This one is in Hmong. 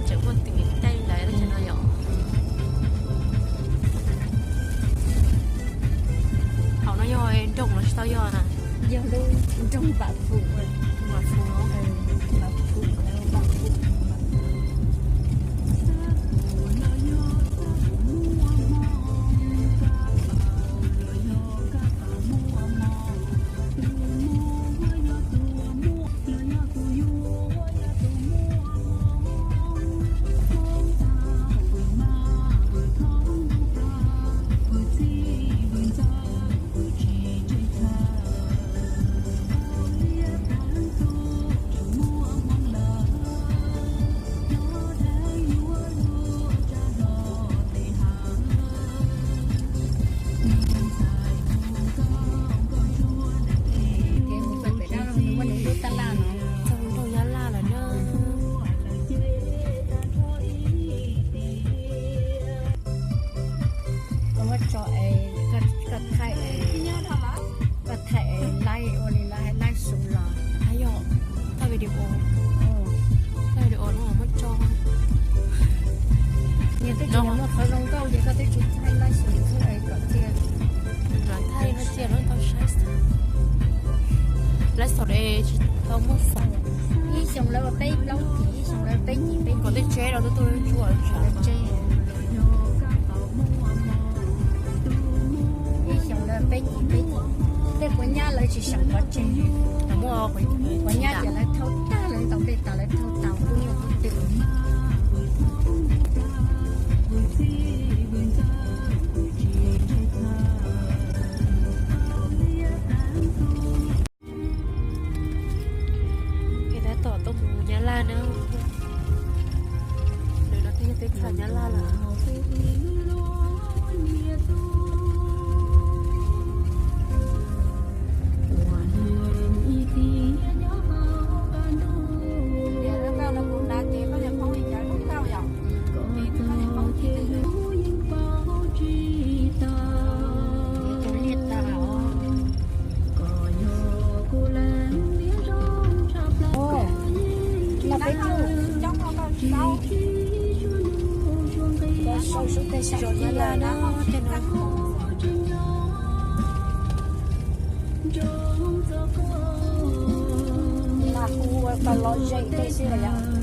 Tseem muaj tis tej lawm no yom. Hauv no yog nroog los tsis tau yog na? Yog lub nroog Vam Phu. Vam Phu. Ces mus pem pem dab laug nws muaj nws lub tab laj no. Txog nroog Nyab Laj lawm na. Koj muab tso es koj thaij, koj thaij laib ua li laib, laib xus los. Yog thaij video, thaij video no muab tso. Nws twb tsis muaj qhov zoo nkauj ces koj twb tsis thaij laib xus kom tiag. Thaij no cia lawv tau saib. Laib xus es tsis tau muaj xus. Ib xyoos lawv ua peb plaub cim, ib xyoos lawv peb cim peb kom tej tseb rau twb tuaj tsuam lawv tseb. Ib xyoos lawv peb cim peb cim. Tej puas nyab lawv tsis seem pov tseg. Puas nyab ces lawv thauj tag, lawv ntaus nplej tas lawv thauj tau kub nyuj kub twm. Ces tab tom tuaj mus Nyab Laj na. Lawv no twb yog teb chaws Nyab Laj lawm. Los peb tug, sau sub peg saum Nyab Laj na, tej no. Mas hu ua tau lom zem tej xwb los yog.